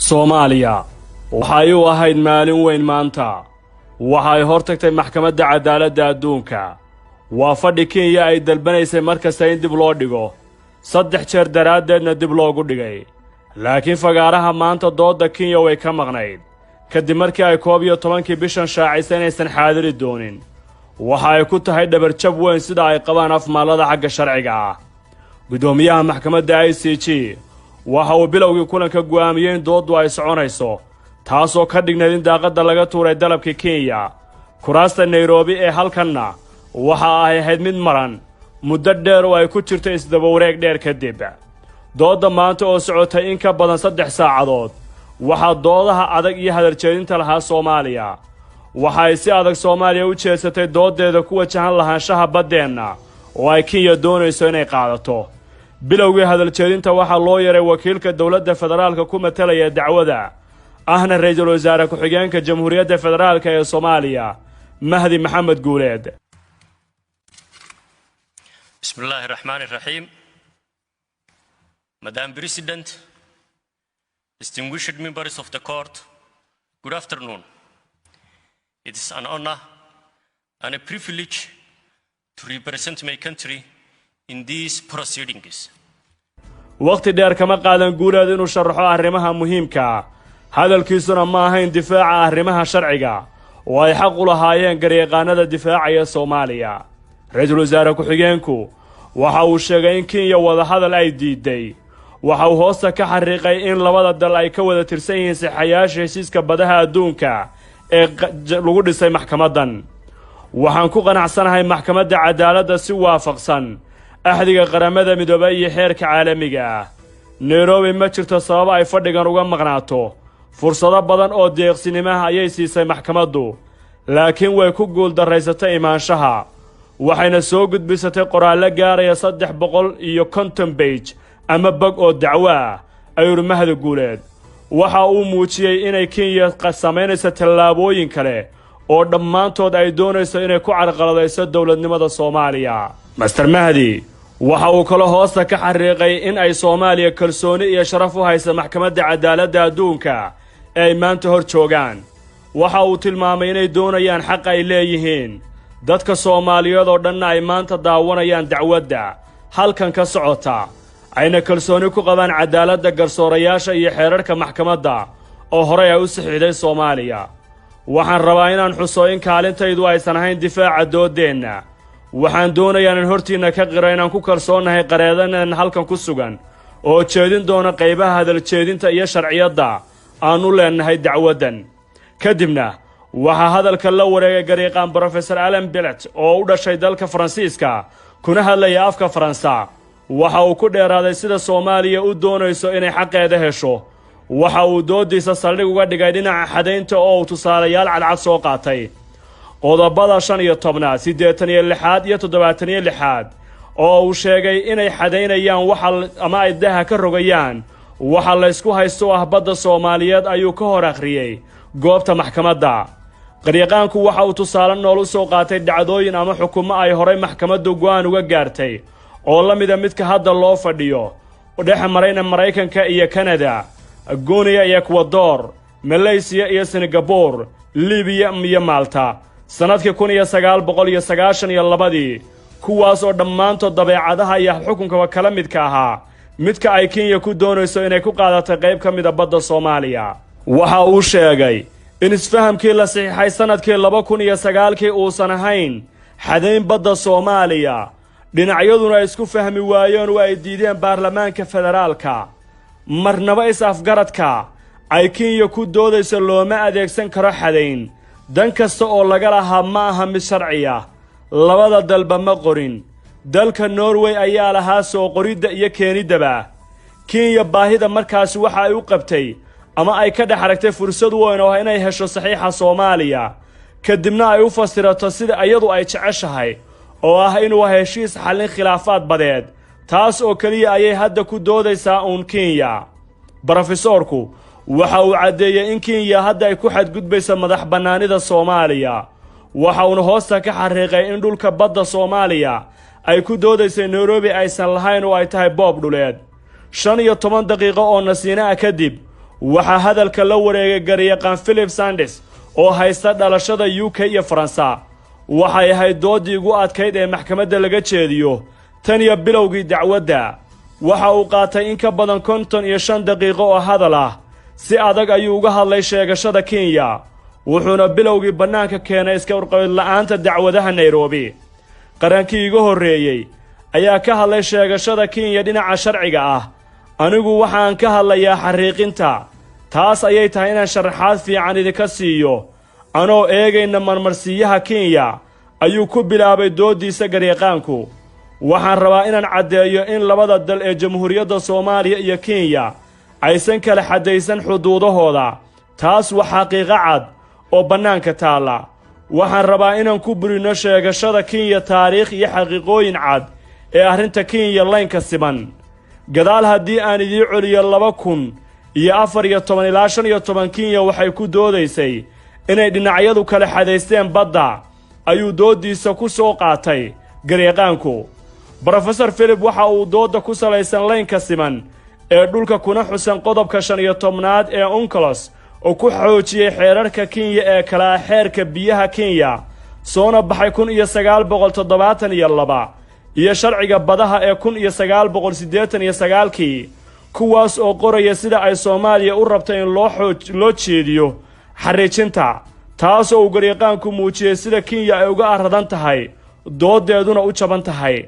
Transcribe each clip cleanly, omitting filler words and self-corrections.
Soomaaliya waxay u ahayd maalin weyn maanta. Waxa ay hor tagtay Maxkamadda Cadaaladda Adduunka. Waa fadhi Kenya ay dalbanaysay mar kasta in dib loo dhigo, 3 jeer daraaddeedna dib loogu dhigay. Laakiin fagaaraha maanta doodda Kenya way ka maqnayd, kadib markii ay 11-kii bishan shaacisay inaysan xaadiri doonin. Waxa ay ku tahay dhabarjab weyn, sida ay qabaan afmaallada xagga sharciga ah. Guddoomiyaha maxkamadda ICJ waxa uu bilowgii kulanka go'aamiyey in dooddu ay soconayso, taasoo ka dhignayd in daaqadda laga tuuray dalabkii Kenya. Kuraasta Nairobi ee halkanna waxa ay ahayd mid maran muddo dheer oo ay ku jirto isdaba wareeg dheer kadib. Doodda maanta oo socotay in ka badan 3 saacadood, waxaa doodaha adag iyo hadaljeedinta lahaa Soomaaliya. Waxa ay si adag Soomaaliya u jeedsatay dooddeeda ku wajahan lahaanshaha baddeenna oo ay Kenya doonayso inay qaadato. Bilowgii hadaljeedinta waxaa loo yaray wakiilka dowladda federaalka ku matalaya dacwada, ahna ra-iisul wasaare ku-xigeenka Jamhuuriyadda Federaalka ee Soomaaliya, Mahdi Maxamed Guuleed. Bismillahi Rahman Rahim. Madam President, distinguished members of the court, good afternoon. It is an honor and a privilege to represent my country in these proceedings. Wakhti dheer kama qaadan Guuleed inuu sharaxo arrimaha muhiimka. Hadalkiisuna ma ahayn difaaca arrimaha sharciga oo ay xaq u lahaayeen garyaqaanada difaacaya Soomaaliya. Ra-iisul wasaare ku-xigeenku waxa uu sheegay in Kenya wadahadal ay diiday. Waxa uu hoosta ka xariiqay in labada dal ay ka wada tirsan yihiin saxiixayaasha heshiiska badaha adduunka ee lagu dhisay maxkamaddan. "Waxaan ku qanacsanahay Maxkamadda Cadaaladda si waafaqsan axdiga Qaramada Midoobay iyo xeerka caalamiga ah, Nairobi ma jirto sabab ay fadhigan uga maqnaato. Fursado badan oo deeqsinimaha ayay siisay maxkamaddu, laakiin way ku guuldarraysatay imaanshaha, waxayna soo gudbisatay qoraallo gaaraya 350 page ama bog oo dacwo ah," ayuu Mahdi Guuleed. Waxa uu muujiyey inay Kenya samaynayso tallaabooyin kale oo dhammaantood ay doonayso inay ku carqaladayso dowladnimada Soomaaliya. Mister Mahdi waxa uu kaloo hoosta ka xariiqay in ay Soomaaliya kalsooni iyo sharaf u haysa Maxkamadda Cadaaladda Adduunka ee ay maanta hor joogaan. Waxa uu tilmaamay inay doonayaan xaq ay leeyihiin, dadka Soomaaliyeed oo dhanna ay maanta daawanayaan dacwadda halkan ka socota, ayna kalsooni ku qabaan cadaaladda garsoorayaasha iyo xeerarka maxkamadda oo horey ay u saxiixday Soomaaliya. "Waxaan rabaa inaan xuso in kaalintaydu aysan ahayn difaaca dooddeenna. Waxaan doonayaa in hortiinna ka qiro inaan ku kalsoonnahay qareedanan halkan ku sugan oo jeedin doona qaybaha hadaljeedinta iyo sharciyadda aannu leennahay dacwaddan." Kadibna waxaa hadalka la wareegay garyaqaan Brofesor Alain Pellet oo u dhashay dalka Faransiiska, kuna hadlaya afka Faransa. Waxa uu ku dheeraaday sida Soomaaliya u doonayso inay xaqeeda hesho. Waxa uu doodiisa saldhig uga dhigay dhinaca xadaynta oo uu tusaalayaal cadcad soo qaatay, qodobada 15aad, 86aad iyo 76aad, oo uu sheegay inay xadaynayaan waxa ama ay daha ka rogayaan waxa laysku haysto ah badda Soomaaliyeed, ayuu ka hor akhriyey goobta maxkamadda. Qaryaqaanku waxa uu tusaale nool u soo qaatay dhacdooyin ama xukumo ay horay maxkamaddu go'aan uga gaartay oo la mida midka hadda loo fadhiyo, dhex marayna Maraykanka iyo Kanada, Guinea iyo Ekwador, Maleysiya iyo Singabur, Libiya iyo Maalta sannadkii 1992-dii, kuwaas oo dhammaantood dabeecadaha iyo xukunkaba kala midka ahaa midka ay Kenya ku doonayso inay ku qaadatay qayb ka mida badda Soomaaliya. Waxa uu sheegay in isfahamkii la saxiixay sannadkii 2009-kii uusan ahayn xadayn badda Soomaaliya, dhinacyaduna ay isku fahmi waayeen oo ay diideen baarlamaanka federaalka. "Marnaba is-afgaradka ay Kenya ku doodayso looma adeegsan karo xadayn. Dan kasta oo laga lahaa ma aha mid sharciya. Labada dalba ma qorin. Dalka Norway ayaa lahaa soo qoridda iyo keeniddaba. Kenya baahida markaasi waxa ay u qabtay ama ay ka dhex aragtay fursad weyn oo ah inay hesho saxiixa Soomaaliya, kadibna ay u fasirato sida iyadu ay jeceshahay, oo ah inuu heshiis xallin khilaafaad badeed. Taas oo keliya ayay hadda ku doodaysaa uun Kenya." Brofesoorku waxa uu caddeeyey in Kenya hadda ay ku xadgudbayso madax bannaanida Soomaaliya. Waxa uuna hoosta ka xariiqay in dhulka badda Soomaaliya ay ku doodaysay Nairobi aysan lahayn oo ay tahay boob dhuleed. 15 daqiiqo oo nasiino ah kadib, Waxaa hadalka la wareegay garyaqaan Philip Sandes oo haysta dhalashada UK iyo Faransa. Waxay ahayd dooddii ugu adkayd ee maxkamadda laga jeediyo tan iyo bilowgii dacwadda. Waxa uu qaatay in ka badan 55 daqiiqo oo hadal ah. Si adag ayuu uga hadlay sheegashada Kenya, wuxuuna bilowgii bannaanka keenay iska warqabid la'aanta dacwadaha Nairobi. Qarankii iga horreeyey ayaa ka hadlay sheegashada Kenya dhinaca sharciga ah. Anigu waxaan ka hadlayaa xariiqinta. Taas ayay tahay inaan sharaxaad fiican idinka siiyo anoo eegayna marmarsiiyaha Kenya, ayuu ku bilaabay dooddiisa garyaqaanku. Waxaan rabaa inaan caddeeyo in labada dal ee Jamhuuriyadda Soomaaliya iyo Kenya aysan kala xaddaysan xuduudahooda. Taas waa xaqiiqo cad oo bannaanka taalla. Waxaan rabaa inaan ku burinno sheegashada Kenya taariikh iyo xaqiiqooyin cad ee arrinta Kenya laynka siman. Gadaal haddii aan idii celiyo 2014 ilaa 15, Kenya waxay ku doodaysay inay dhinacyadu kala xadaysteen badda, ayuu dooddiisa ku soo qaatay garyaqaanku. Brofesor Philip waxa uu doodda ku salaysan laynka siman ee dhulka kuna xusan qodobka 15aad ee UNCLOS oo ku xoojiyey xeerarka Kenya ee kala ah xeerka biyaha Kenya soona baxay 1972 iyo sharciga badaha ee 1989-kii, kuwaas oo qoraya sida ay Soomaaliya u rabto in loo jeediyo xariijinta, taas oo uu garyaqaanku muujiyey sida Kenya ay uga aradan tahay, dooddeeduna u jaban tahay.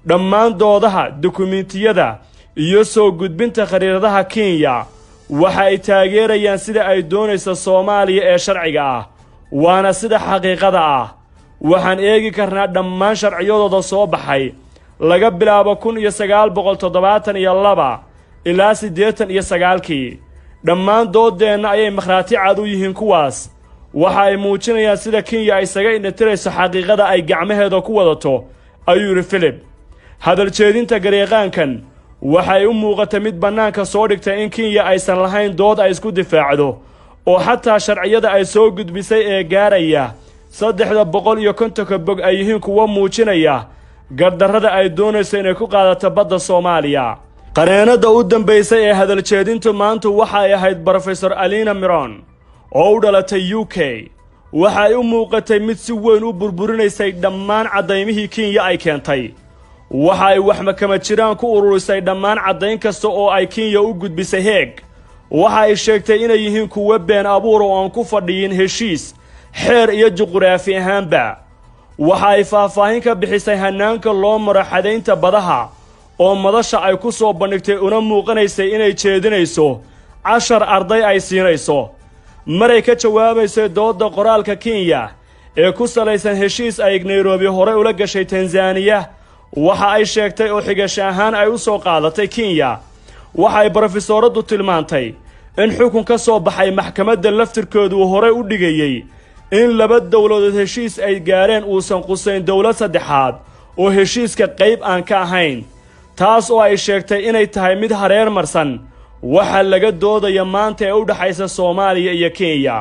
Dhammaan doodaha, dukumiintiyada iyo soo gudbinta khariiradaha Kenya waxa ay taageerayaan sida ay doonayso Soomaaliya ee sharciga ah, waana sida xaqiiqada ah. Waxaan eegi karnaa dhammaan sharciyadooda soo baxay laga bilaabo 1972 ilaa 89-kii. Dhammaan dooddeenna ayay makhraati cad u yihiin kuwaas. Waxa ay muujinayaan sida Kenya ay isaga indhatirayso xaqiiqada ay gacmaheeda ku wadato, ayuu yidhi Philip. Hadal jeedinta garyaqaankan waxay u muuqatay mid bannaanka soo dhigtay in Kenya aysan lahayn dood ay isku difaacdo, oo xataa sharciyada ay soo gudbisay ee gaaraya 350-ka bog ay yihiin kuwo muujinaya gardarrada ay doonayso inay ku qaadato badda Soomaaliya. Qareenada u dambaysay ee hadaljeedintu maantu waxa ay ahayd Brofesor Alina Miron oo u dhalatay UK. Waxa ay u muuqatay mid si weyn u burburinaysay dhammaan caddaymihii Kenya ay keentay. Waxa ay wax makama jiraan ku ururisay dhammaan caddayn kasta oo ay Kenya u gudbisay Heeg. Waxa ay sheegtay inay yihiin kuwo been abuur oo aan ku fadhiyin heshiis, xeer iyo juquraafi ahaanba. Waxa ay faahfaahin ka bixisay hannaanka loo maro xadaynta badaha oo madasha ay ku soo bandhigtay, una muuqanaysay inay jeedinayso cashar arday ay siinayso. Maray ka jawaabaysay doodda qoraalka Kenya ee ku salaysan heshiis ay Nairobi horey ula gashay Tanzaniya, waxa ay sheegtay oo xigasho ahaan ay u soo qaadatay Kenya. Waxa ay brofesooradu tilmaantay in xukun ka soo baxay maxkamadda laftirkoodu uu horey u dhigayey in laba dowladood heshiis ay gaareen uusan qusayn dowlad saddexaad oo heshiiska qayb aan ka ahayn, taas oo ay sheegtay inay tahay mid hareer marsan waxa laga doodaya maanta ee u dhaxaysa Soomaaliya iyo Kenya.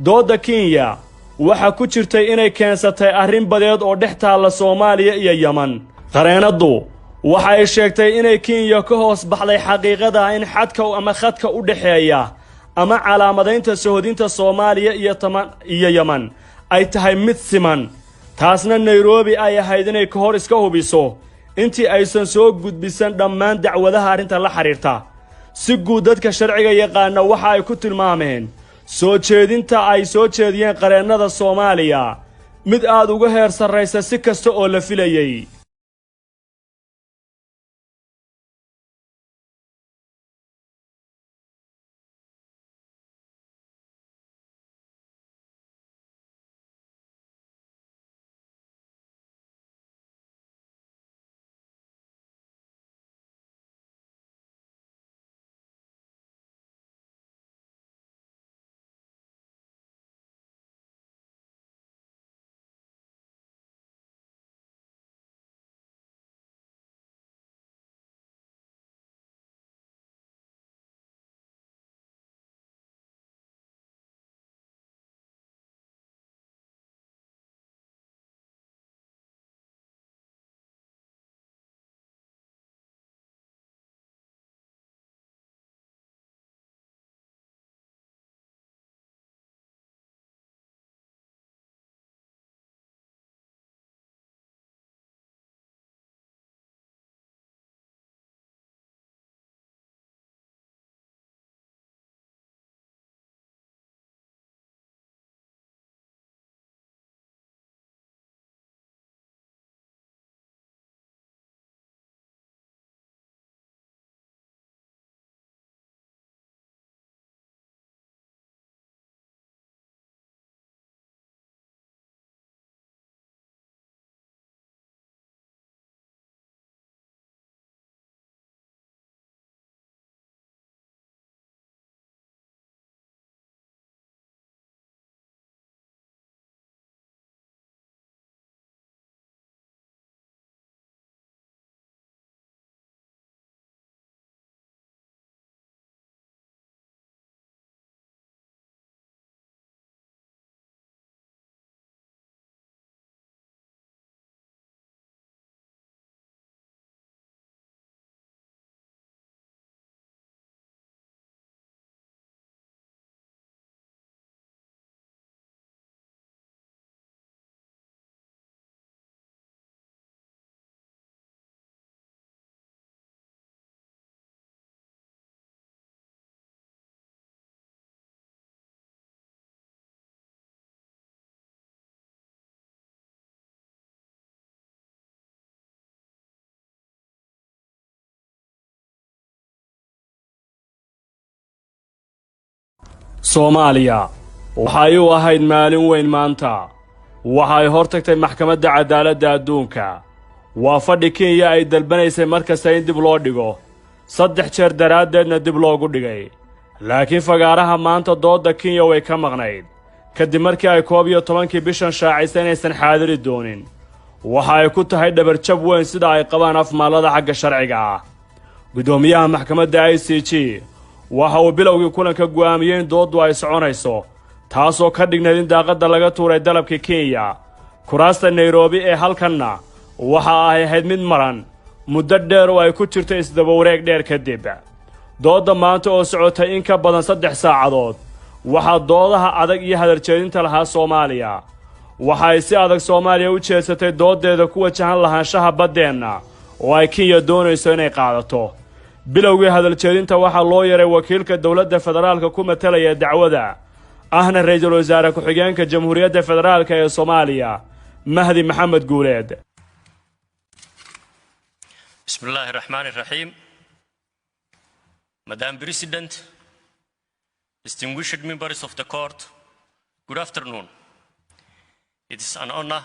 Doodda Kenya waxa ku jirtay inay keensatay arrin badeed oo dhex taalla Soomaaliya iyo Yemen. Qareenaddu waxa ay sheegtay inay Kenya ka hoos baxday xaqiiqada in xadka ama khadka u dhexeeya ama calaamadaynta sohodinta Soomaaliya iyo Yemen ay tahay mid siman, taasna Nairobi ay ahayd inay ka hor iska hubiso intii aysan soo gudbisan dhammaan dacwadaha arrinta la xiriirta. Si guud dadka sharciga yaqaana waxa ay ku tilmaameen soo jeedinta ay soo jeediyeen qareennada Soomaaliya mid aad uga heer sarraysa si kasta oo la filayey. Soomaaliya waxay u ahayd maalin weyn maanta. Waxa ay hor tagtay Maxkamadda Cadaaladda Adduunka. Waa fadhi Kenya ay dalbanaysay mar kasta in dib loo dhigo, 3 jeer daraaddeedna dib loogu dhigay. Laakiin fagaaraha maanta doodda Kenya way ka maqnayd, kadib markii ay 11-kii bishan shaacisay inaysan xaadiri doonin. Waxa ay ku tahay dhabarjab weyn, sida ay qabaan afmaallada xagga sharciga ah. Guddoomiyaha maxkamadda ICJ waxa uu bilowgii kulanka go'aamiyey in dooddu ay soconayso, taasoo ka dhignayd in daaqadda laga tuuray dalabka Kenya. Kuraasta Nairobi ee halkanna waxa ay ahayd mid maran muddo dheer oo ay ku jirto isdabawareeg dheer kadib. Doodda maanta oo socotay in ka badan 3 saacadood, waxaa doodaha adag iyo hadaljeedinta lahaa Soomaaliya. Waxa ay si adag Soomaaliya u jeedsatay dooddeeda ku wajahan lahaanshaha baddeenna oo ay Kenya doonayso inay qaadato. Bilowgii hadaljeedinta waxaa loo yaray wakiilka dowladda federaalka ku matalaya dacwada, ahna ra-iisul wasaare ku-xigeenka Jamhuuriyadda Federaalka ee Soomaaliya, Mahdi Maxamed Guuleed. بسم الله الرحمن الرحيم. Madam President, distinguished members of the court, good afternoon. It is an honor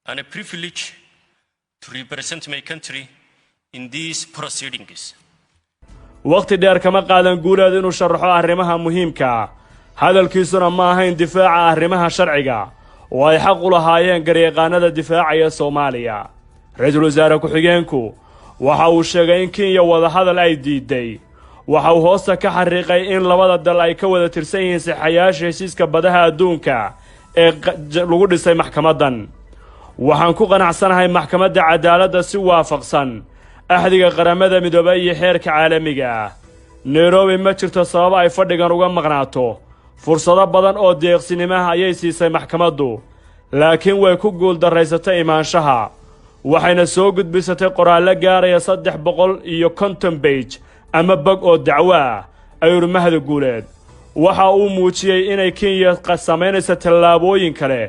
and a privilege to represent my country in these proceedings. Wakhti dheer kama qaadan Guuleed inuu sharaxo arrimaha muhiimka. Hadalkiisuna ma ahayn difaaca arrimaha sharciga oo ay xaq u lahaayeen garyaqaanada difaacaya Soomaaliya. Ra-iisul wasaare ku-xigeenku waxa uu sheegay in Kenya wadahadal ay diiday. Waxa uu hoosta ka xariiqay in labada dal ay ka wada tirsan yihiin saxiixayaasha heshiiska badaha adduunka ee lagu dhisay maxkamaddan. "Waxaan ku qanacsanahay Maxkamadda Cadaaladda si waafaqsan axdiga Qaramada Midoobay iyo xeerka caalamiga ah, Nairobi ma jirto sabab ay fadhigan uga maqnaato. Fursado badan oo deeqsinimaha ayay siisay maxkamaddu, laakiin way ku guuldarraysatay imaanshaha, waxayna soo gudbisatay qoraallo gaaraya 350 page ama bog oo dacwo ah," ayuu Mahdi Guuleed. Waxa uu muujiyey inay Kenya samaynayso tallaabooyin kale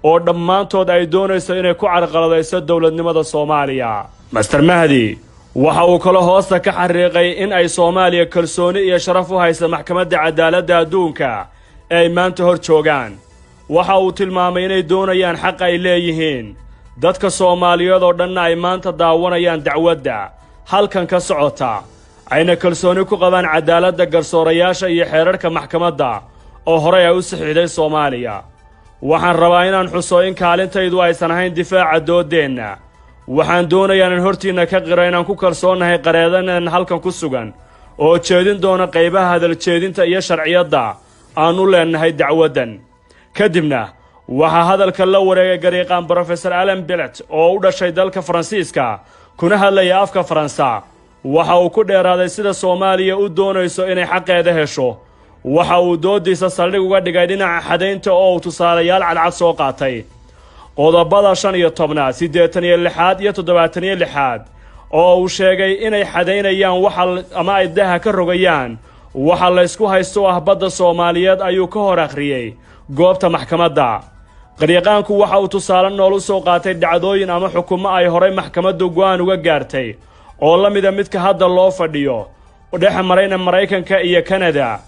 oo dhammaantood ay doonayso inay ku carqaladayso dowladnimada Soomaaliya. Mister Mahdi waxa uu kaloo hoosta ka xariiqay in ay Soomaaliya kalsooni iyo sharaf u haysa Maxkamadda Cadaaladda Adduunka ee ay maanta hor joogaan. Waxa uu tilmaamay inay doonayaan xaq ay leeyihiin, dadka Soomaaliyeed oo dhanna ay maanta daawanayaan dacwadda halkan ka socota, ayna kalsooni ku qabaan cadaaladda garsoorayaasha iyo xeerarka maxkamadda oo horey ay u saxiixday Soomaaliya. "Waxaan rabaa inaan xuso in kaalintaydu aysan ahayn difaaca dooddeenna. Waxaan doonayaa in hortiinna ka qiro inaan ku kalsoonnahay qareedanan halkan ku sugan oo jeedin doona qaybaha hadaljeedinta iyo sharciyadda aannu leennahay dacwaddan." Kadibna waxaa hadalka la wareegay garyaqaan Brofesor Alain Pellet oo u dhashay dalka Faransiiska, kuna hadlaya afka Faransa. Waxa uu ku dheeraaday sida Soomaaliya u doonayso inay xaqeeda hesho. Waxa uu doodiisa saldhig uga dhigay dhinaca xadaynta oo uu tusaalayaal cadcad soo qaatay, qodobada 15aad, 86aad iyo 76aad, oo uu sheegay inay xadaynayaan waxa ama ay daha ka rogayaan waxa laysku haysto ah badda Soomaaliyeed, ayuu ka hor akhriyey goobta maxkamadda. Qaryaqaanku waxa uu tusaale nool u soo qaatay dhacdooyin ama xukumo ay horay maxkamaddu go'aan uga gaartay oo la mida midka hadda loo fadhiyo, dhex marayna Maraykanka iyo Kanada,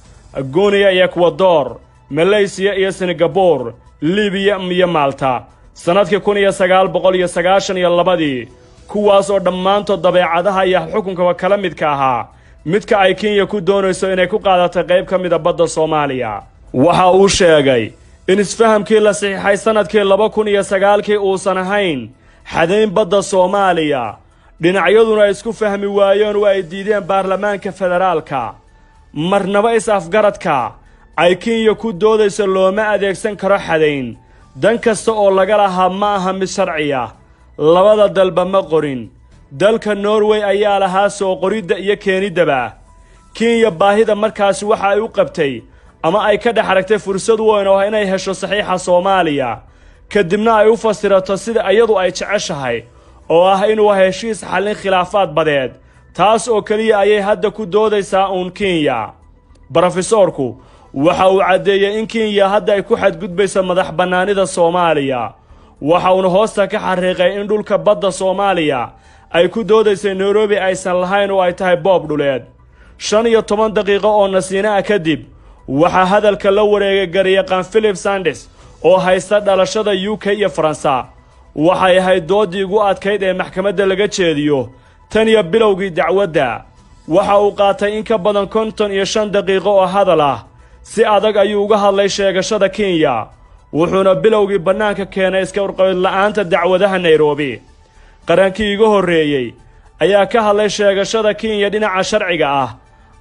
Guinea iyo Ekwador, Maleysiya iyo Singabur, Libiya iyo Maalta sannadkii 1992-dii, kuwaas oo dhammaantood dabeecadaha iyo xukunkaba kala midka ahaa midka ay Kenya ku doonayso inay ku qaadatay qayb ka mida badda Soomaaliya. Waxa uu sheegay in isfahamkii la saxiixay sannadkii 2009-kii uusan ahayn xadayn badda Soomaaliya, dhinacyaduna ay isku fahmi waayeen oo ay diideen baarlamaanka federaalka. "Marnaba is-afgaradka ay Kenya ku doodayso looma adeegsan karo xadayn. Dan kasta oo laga lahaa ma aha mid sharciya. Labada dalba ma qorin. Dalka Norway ayaa lahaa soo qoridda iyo keeniddaba. Kenya baahida markaasi waxa ay u qabtay ama ay ka dhex aragtay fursad weyn oo ah inay hesho saxiixa Soomaaliya, kadibna ay u fasirato sida iyadu ay jeceshahay, oo ah inuu heshiis xallin khilaafaad badeed. Taas oo keliya ayay hadda ku doodaysaa uun Kenya." Brofesoorku waxa uu caddeeyey in Kenya hadda ay ku xadgudbayso madax bannaanida Soomaaliya. Waxa uuna hoosta ka xariiqay in dhulka badda Soomaaliya ay ku doodaysay Nairobi aysan lahayn oo ay tahay boob dhuleed. 15 daqiiqo oo nasiino ah kadib, Waxaa hadalka la wareegay garyaqaan Philip Sandes oo haysta dhalashada UK iyo Faransa. Waxay ahayd dooddii ugu adkayd ee maxkamadda laga jeediyo tan iyo bilowgii dacwadda. Waxa uu qaatay in ka badan 55 daqiiqo oo hadal ah. Si adag ayuu uga hadlay sheegashada Kenya, wuxuuna bilowgii bannaanka keenay iska warqabid la'aanta dacwadaha Nairobi. Qarankii iga horreeyey ayaa ka hadlay sheegashada Kenya dhinaca sharciga ah.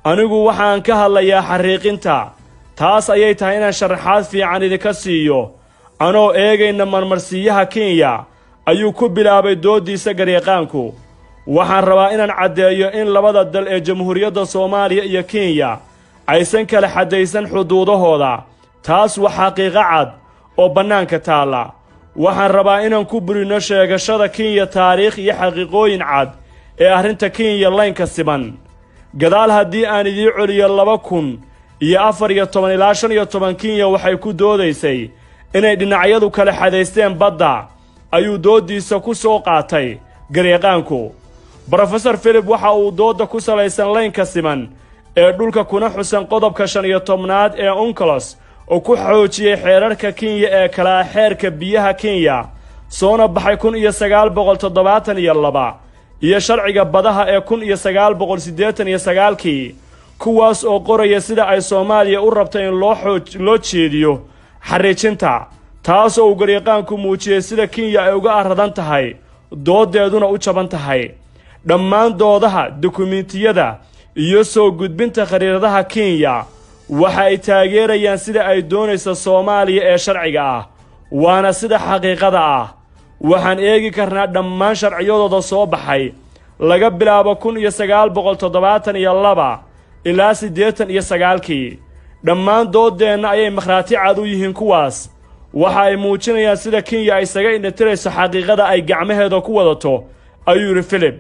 Anigu waxaan ka hadlayaa xariiqinta. Taas ayay tahay inaan sharaxaad fiican idinka siiyo anoo eegayna marmarsiiyaha Kenya, ayuu ku bilaabay dooddiisa garyaqaanku. Waxaan rabaa inaan caddeeyo in labada dal ee Jamhuuriyadda Soomaaliya iyo Kenya aysan kala xaddaysan xuduudahooda. Taas waa xaqiiqo cad oo bannaanka taalla. Waxaan rabaa inaan ku burinno sheegashada Kenya taariikh iyo xaqiiqooyin cad ee arrinta Kenya laynka siman. Gadaal haddii aan idii celiyo, 2014 ilaa 15, Kenya waxay ku doodaysay inay dhinacyadu kala xadaysteen badda, ayuu dooddiisa ku soo qaatay garyaqaanku. Brofesor Philip waxa uu doodda ku salaysan laynka siman ee dhulka kuna xusan qodobka 15aad ee UNCLOS oo ku xoojiyey xeerarka Kenya ee kala xeerka biyaha Kenya soona baxay 1972 iyo sharciga badaha ee 1989-kii, kuwaas oo qoraya sida ay Soomaaliya u rabto in loo jeediyo xariijinta, taas oo uu garyaqaanku muujiyey sida Kenya ay uga aradan tahay, dooddeeduna u jaban tahay. Dhammaan doodaha, dukumiintiyada iyo soo gudbinta khariiradaha Kenya waxa ay taageerayaan sida ay doonayso Soomaaliya ee sharciga ah, waana sida xaqiiqada ah. Waxaan eegi karnaa dhammaan sharciyadooda soo baxay laga bilaabo 1972 ilaa 89-kii. Dhammaan dooddeenna ayay makhraati cad u yihiin. Kuwaas waxa ay muujinayaan sida Kenya ay isaga indhatirayso xaqiiqada ay gacmaheeda ku wadato, ayuu yidhi Philip.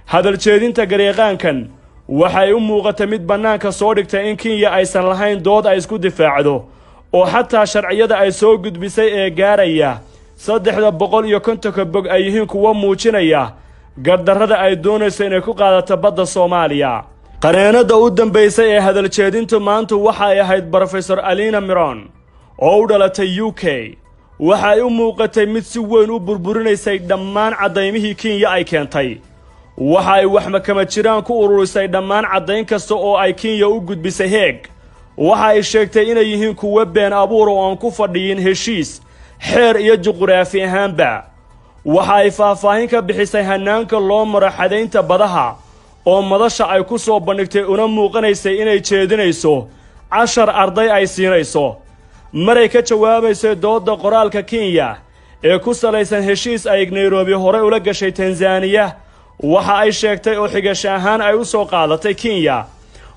Hadal jeedinta garyaqaankan waxay u muuqatay mid bannaanka soo dhigtay in Kenya aysan lahayn dood ay isku difaacdo, oo xataa sharciyada ay soo gudbisay ee gaaraya 350-ka bog ay yihiin kuwo muujinaya gardarrada ay doonayso inay ku qaadato badda Soomaaliya. Qareenadda u dambaysay ee hadaljeedintu maantu waxay ahayd Brofesor Alina Miron oo u dhalatay UK. Waxa ay u muuqatay mid si weyn u burburinaysay dhammaan caddaymihii Kenya ay keentay. Waxa ay wax makama jiraan ku ururisay dhammaan caddayn kasta oo ay Kenya u gudbisay Heeg. Waxa ay sheegtay inay yihiin kuwo been abuur oo aan ku fadhiyin heshiis, xeer iyo juquraafi ahaanba. Waxa ay faahfaahin ka bixisay hannaanka loo maro xadaynta badaha oo madasha ay ku soo bandhigtay, una muuqanaysay inay jeedinayso cashar arday ay siinayso. Maray ka jawaabaysay doodda qoraalka Kenya ee ku salaysan heshiis ay Nairobi horey ula gashay Tanzaniya, waxa ay sheegtay oo xigasho ahaan ay u soo qaadatay Kenya,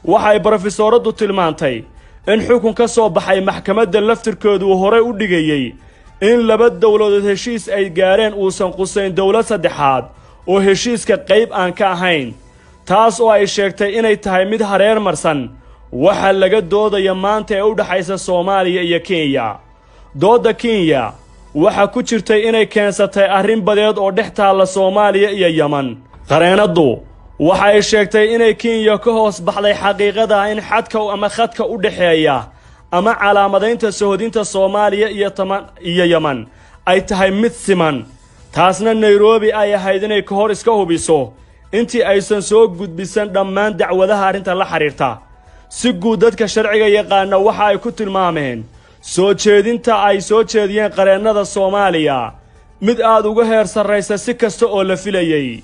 waxa ay brofesooradu tilmaantay in xukun ka soo baxay maxkamadda laftirkoodu uu horey u dhigayey in laba dowladood heshiis ay gaareen uusan qusayn dowlad saddexaad oo heshiiska qayb aan ka ahayn, taas oo ay sheegtay inay tahay mid hareer marsan waxaa laga doodaya maanta ee u dhexaysa Soomaaliya iyo Kenya. Doodda Kenya waxaa ku jirtay inay keensatay arrin badeed oo dhex taalla Soomaaliya iyo Yeman. Qareenaddu waxa ay sheegtay inay Kenya ka hoos baxday xaqiiqada in xadka ama khadka u dhexeeya ama calaamadaynta sohodinta Soomaaliya iyo taman iyo Yeman ay tahay mid siman, taasna Nairobi ay ahayd inay ka hor iska hubiso intii aysan soo gudbisan dhammaan dacwadaha arrinta la xidhiirta. Si guud, dadka sharciga yaqaana waxa ay ku tilmaameen soo jeedinta ay soo jeediyeen qareennada Soomaaliya mid aad uga heer sarraysa si kasta oo la filayey.